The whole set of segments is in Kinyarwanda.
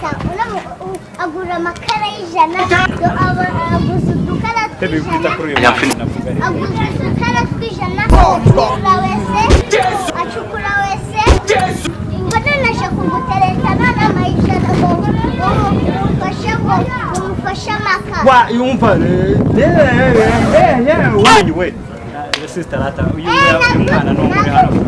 Data agura amakara y'100, aguze udukara Kwita tw'ijana. Kuri uyu mwana navuga rero. Aguze udukara tw'ijana, acukura wese, acukura wese ngo none aje kugutereta none amayijana ngo umufashe, ngo umufashe amakara. Wa yumva wanyu we sister rata, uyu mwana ni umuri hano.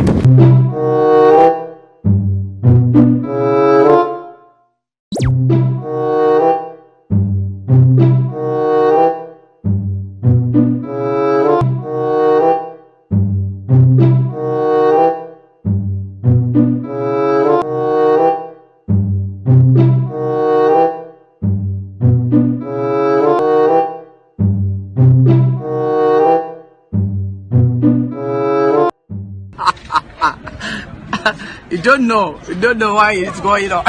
You don't know. You don't know why it's going on.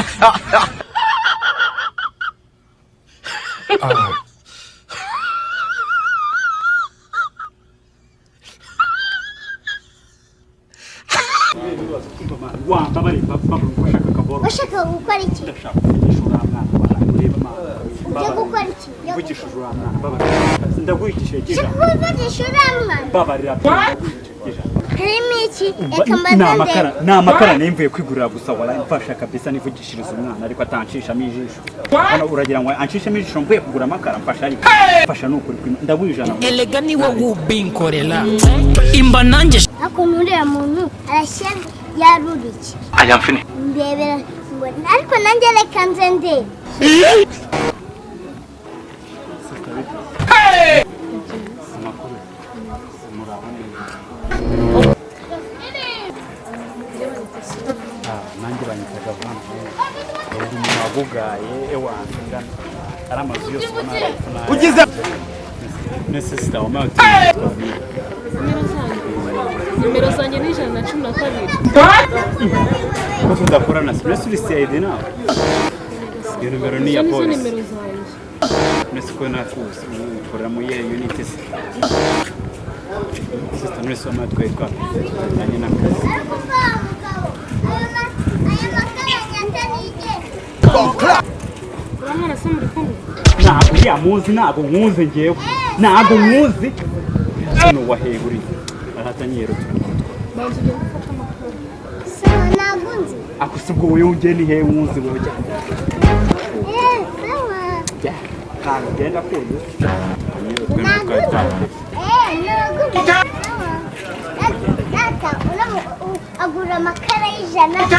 Wamba bari bashaka akaboro. Washaka gukora iki? Ndashaka kuvugisha uriya mwana wawe, ureba mwana. Ujya gukora iki? Ujya Mvugishije uriya mwana, mbabarira, ndaguhigishije gira. Kuvugisha uriya mwana? Mbabarira pe, ndaguhigishije. Harimo iki? Reka Ni mbanze amakara ndebe. Ni amakara nimvuye kwigurira gusa. Waraye mfasha kabisa nivugishiriza umwana, ariko atanshishamo ijisho. Hano uragira ngo anshishemo ijisho mvuye kugura amakara? Mfasha, ariko mfasha, ni ukuri ndaguha 100. Elega ni wowe ubinkorera imba nanjye. Ariko n'uriya muntu arashya yaruriye. Ndebera ngo ariko nanjye reka nze ndebe. Amakuru, muraho neza? Ah, nanjye banyitaga Vana. Ndi umuntu wagugaye ewanze ngana ari amazu yose ubona Ugize nese sita wampaye. Nimero zanjye, nimero zanjye ni 112. Ko tudakorana se? Mbese uri CID nawe? Iyo nomero ni iya Izo nizo polisi. nimero zanjye. Mbese ko nakuzi, ukorera muri iyo unit se? Sister, mwese wampaye twari twatanye n'akazi. Ariko mva mugabo, ayo makara nyata nigenda. Uriya mwana se muri kumwe? Ntabwo uriya muzi, ntabwo nkuzi ngewe, ntabwo nkuzi. Ni uwahehe uriya arahatanye rero. Banza ugende ufate amakara. Sawa, ntabwo nzi. Ako si ubwo wowe ugenda ihe nkuzi wowe? Eh, sawa. Ntabwo ugenda kuzi. Ntabwo nzi. Eh, ntabwo nzi. Sawa. Data agura amakara y'100,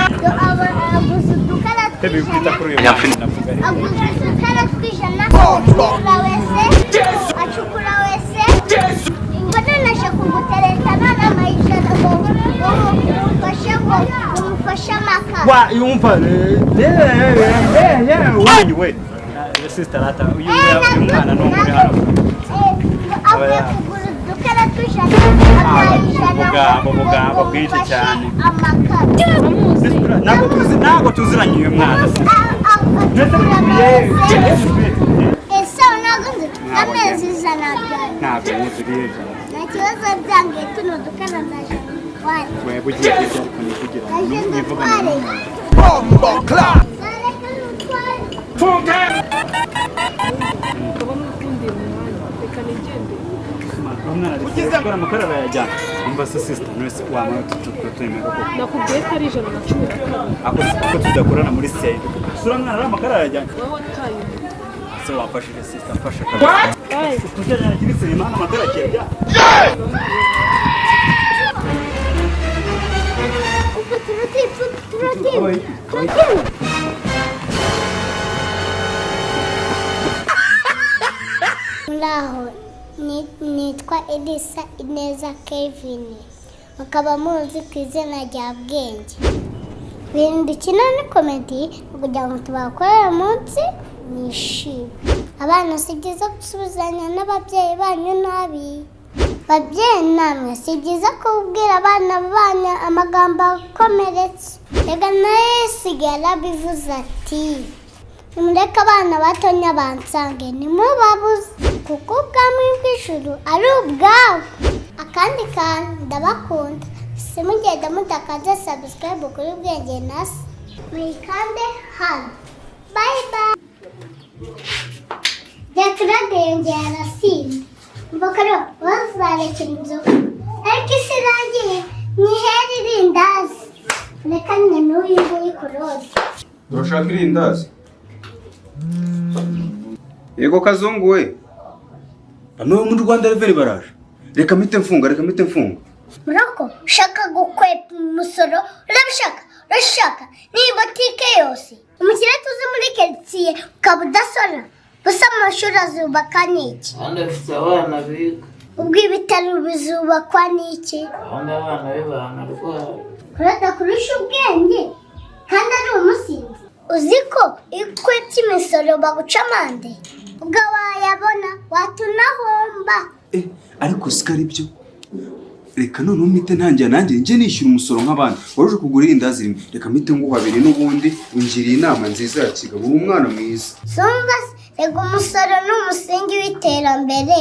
aguze udukara Kwita tw'ijana. Kuri uyu mwana navuga rero. Aguze udukara tw'ijana, acukura wese, acukura wese ngo none aje kugutereta none amayijana ngo umufashe, ngo umufashe amakara. Wa yumva wanyu we sister rata, uyu mwana ni umuri hano. Avuye kugura udukara tw'ijana, amayijana Ubugambo, ngo ubugambo bwinshi umufashe cyane. amakara. Amuzi. Ntabwo tuzi, ntabwo tuziranye uyu mwana. Acukura wese. Ese ntabwo nzi amezi 100 byanjye? Ntabwo muzi bije. Nta kibazo, byange tuno dukara ndaje ntware. Wewe ugiye kurya, ariko nivugira Ndaje nivugana ndutware. n'umuntu. Zareka ndutware. Ukabona ukundiye umwanya, reka nigendere. Umwana ari gukora amakara arayajyana. Umva se sister, none wamara tutemera koko? Nakubwiye ko ari 112. Ako ko tudakorana muri CID, sura mwana ari amakara arayajyana. Wowe wataye umutwe. Se wamfashije sister, mfasha kabisa. Bayi. Tujyana kuri sinema, hano amakara akirya. Turuti, turuti, turuti. Muraho, nitwa Elisa Ineza Kevin, mukaba muzi ku izina rya Bwenge. Ibintu dukina ni comedy kugira ngo tubakorere umunsi mwishime. Abana, si byiza gusubizanya n'ababyeyi banyu nabi. Babyeyi namwe, si byiza kubwira abana banyu amagambo akomeretse. Reka na Yesu yarabivuze ati: "Nimureke abana batonya bansange, ntimubabuze, kuko ubwami bw'ijuru ari ubwabo." Akandi kantu, ndabakunda. Simugenda mudakanda subscribe kuri Bwenge na Se, muyikande hano. Bye bye. Jack yongeye arasinda. Mbokaro bazarekera inzoga. Ariko isi irangiye nyihere irindazi. Reka nyine n'uyu nguyu Claude. Urashaka irindazi? Yego kazungu we. Bamwe muri Rwanda Revenue baraje. Reka mpite mfunga, reka mpite mfunga. Muroko ushaka gukwepa umusoro, urabishaka, urashaka ni botike yose. Umukire tuzi muri karitsiye ukaba udasora. Gusa amashuri azubaka n'iki? Abandi bafite abana biga. Ubwo ibitaro bizubakwa n'iki? Abandi abana be banarwaye. Kurada kurusha ubwenge kandi ari umusinzi. Uzi ko iyo ukwepye imisoro baguca amande? Ubwo wayabona watunahomba. Eh, ariko siko ari byo. Reka noneho mpite ntangira nanjye njye nishyura umusoro nk'abandi. Wari uje kugura irindazi rimwe. Reka mpite nguha abiri n'ubundi ungiriye inama nziza ya kigabo. Uri umwana mwiza. Sumva se, rega umusoro ni umusingi w'iterambere.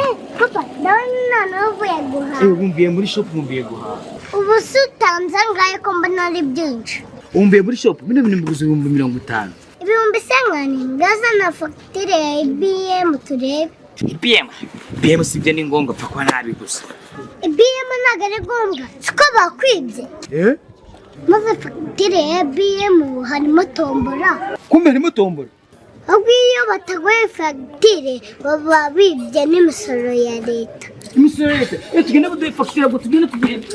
Eh, papa, ndabona noneho uvuye guhaha. Wumviye muri shop, wumviye guhaha. Ubu se utanze angahe ko mbona ari byinshi? Wumviye muri shop, bino bintu biguze 50,000. Ibihumbi sengani, ngazana fagitire ya IBM turebe. IBM? IBM si ibyo ni ngombwa, pfa kuba nabi gusa. IBM ntabwo ari ngombwa, siko bakwibye. Eh? Maze fagitire ya IBM harimo tombora. Kumbe harimo tombora. Ahubwo iyo bataguye fagitire baba bibye n'imisoro ya leta. Imisoro ya leta. Eh, tugende baduhe fagitire, ngo tugende tugende.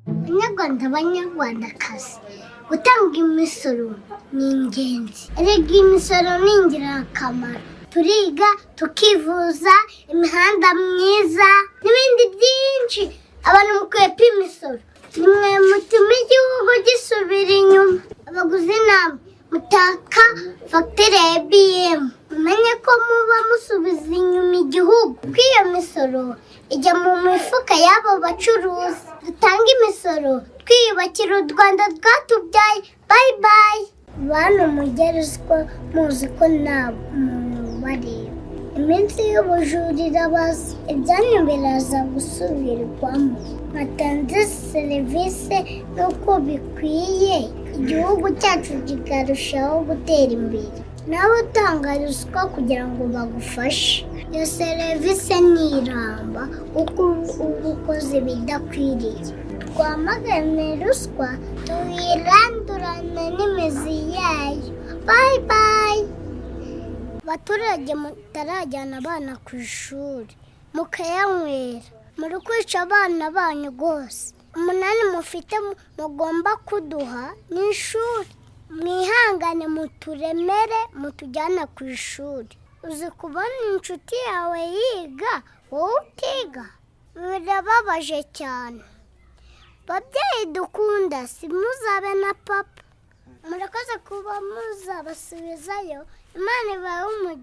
Banyarwanda, banyarwandakazi, gutanga imisoro ni ingenzi. Erega imisoro ni ingirakamaro. Turiga, tukivuza, imihanda myiza n'ibindi byinshi. Abantu mukwepa imisoro nimwe mutuma igihugu gisubira inyuma. Abaguzi namwe mutaka fagitire ya IBM, mumenye ko muba musubiza inyuma igihugu, kuko iyo misoro ijya mu mifuka y'abo bacuruzi. Dutange imisoro twiyubakira u Rwanda rwatubyaye. Bye bye. Bantu mujye ruswa muzi ko nta muntu ubareba. Iminsi y'ubujura irabaza, ibyanyu biraza gusubirwamo. Batanze serivisi n'uko bikwiye, igihugu cyacu kikarushaho gutera imbere. Nawe utanga ruswa kugira ngo bagufashe, iyo serivisi ntiramba kuko uba ukoze ibidakwiriye. Twamagane ruswa, tuyirandurane n'imizi yayo. Bye bye. Abaturage mutarajyana abana ku ishuri mukayanywera, muri kwica abana banyu rwose. Umunani mufite mugomba kuduha ni ishuri. Mwihangane muturemere mutujyana ku ishuri. Uzi kubona inshuti yawe yiga wowe utiga? Birababaje cyane. Babyeyi dukunda, si muzabe na papa. Murakoze kuba muzabasubizayo. Imana ibahe umugisha.